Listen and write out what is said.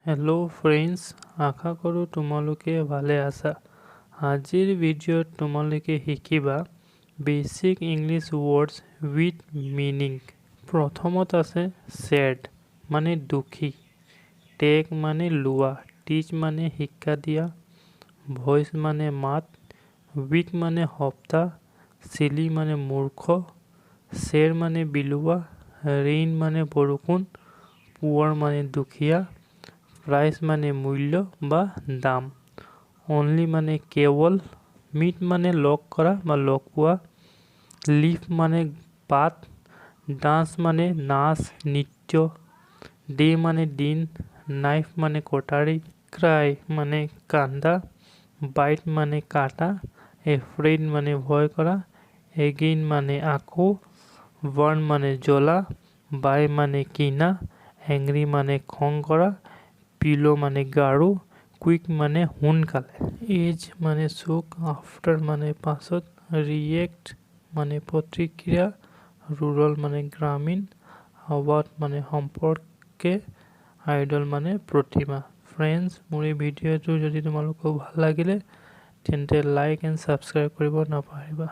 Hello' friends, আশা কৰোঁ তোমালোকে ভালে আছা। আজিৰ ভিডিঅ'ত তোমালোকে শিকিবা basic English words with meaning. প্ৰথমত আছে ছেড মানে দুখী, টেক মানে লোৱা, টিচ মানে শিক্ষা দিয়া, ভইচ মানে মাত, উইক মানে সপ্তাহ, চিলি মানে মূৰ্খ, শ্বেয়াৰ মানে বিলোৱা, ৰেইন মানে বৰষুণ, পুৱাৰ মানে দুখীয়া, প্ৰাইচ মানে মূল্য বা দাম, অনলি মানে কেৱল, মিট মানে লগ কৰা বা লগ পোৱা, লিফ মানে পাত, ডান্স মানে নাচ নৃত্য, ডে মানে দিন, নাইফ মানে কটাৰী, ক্ৰাই মানে কান্দা, বাইট মানে কাটা, এফ্ৰেইড মানে ভয় কৰা, এগেইন মানে আকৌ, বাৰ্ণ মানে জ্বলা, বাই মানে কিনা, এংৰি মানে খং কৰা, পিল' মানে গাৰু, কুইক মানে সোনকালে, এজ মানে চুক, আফটাৰ মানে পাছত, ৰিয়েক্ট মানে প্ৰতিক্ৰিয়া, ৰুৰেল মানে গ্ৰামীণ, এবাউট মানে সম্পৰ্কে, আইডল মানে প্ৰতিমা। ফ্ৰেণ্ডছ, মোৰ এই ভিডিঅ'টো যদি তোমালোকক ভাল লাগিলে তেন্তে লাইক এণ্ড ছাবস্ক্ৰাইব কৰিব নাপাহৰিবা।